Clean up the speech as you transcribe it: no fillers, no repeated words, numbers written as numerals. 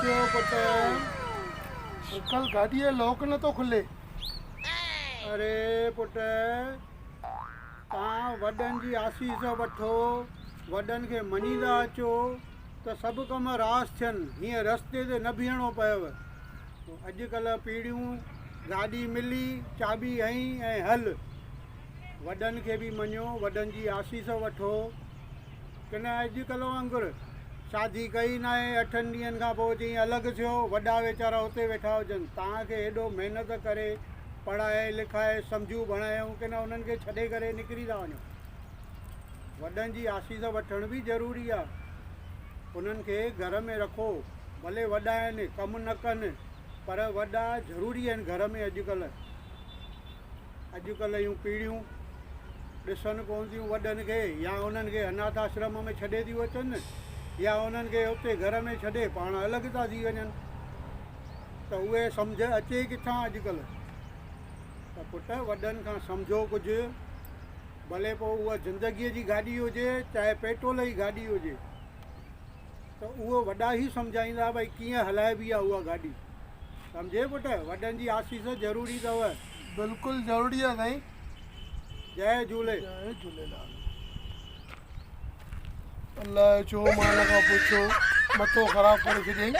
ٿيو پٽ؟ انڪل گاڏيء جو لاڪ نه ٿو کلي. اري پٽ توهان وڏن جي آسيس وٺو، وڏن کي مڃيندا اچو ته سڀ ڪم راس ٿين، هيئن رستي تي نه بيهڻو پئيو. اڄڪلهه پيڙهيون گاڏي ملي، چاٻي هنئي ۽ هل. وڏن کي به مڃو، وڏن جي آسيس وٺو. ڪنھن اڄڪلهه وانگر شادي ڪئي ناهي، اٺن ڏينهن کان پوء چئين الڳ ٿيو، وڏا ويچارا اتي ويٺا هجن، توهان کي ايڏو محنت ڪري پڙهائي لکائي سمجهو بڻايائون ڪنھن انهن کي ڇڏي ڪري نڪري ٿا وڃو. وڏن جي آسيس وٺڻ به ضروري آ. انهن کي گهر ۾ رکو، ڀلي وڏا آهن، ڪم نه ڪن، پر وڏا ضروري آهن گهر ۾ اڄڪلهه. اڄڪلهه جون پيڙهيون ڏسن ڪونه ٿيون وڏن کي يا انهن کي اناٿ آشرم ۾ ڇڏي ٿيون اچن يا انهن کي اتي گهر ۾ ڇڏي پاڻ الڳ ٿا ٿي وڃن ته اهي سمجهه اچي ڪٿان اڄڪلهه ته پٽ وڏن کان سمجهو ڪجهه ڀلي پوء اها زندگيء جي گاڏي هجي چاهي پيٽرول جي گاڏي هجي ته اهو وڏا ئي سمجهائيندا ڀئي ڪيئن هلائبي آهي اها گاڏي. سمجهي پٽ وڏن جي آسيس ضروري اٿو. بلڪل ضروري آهي سائين. جئي جهولي. جئي جهوليلال. الائي ڇو مان هن کان پڇيو مٿو خراب ڪري ڇڏيائين.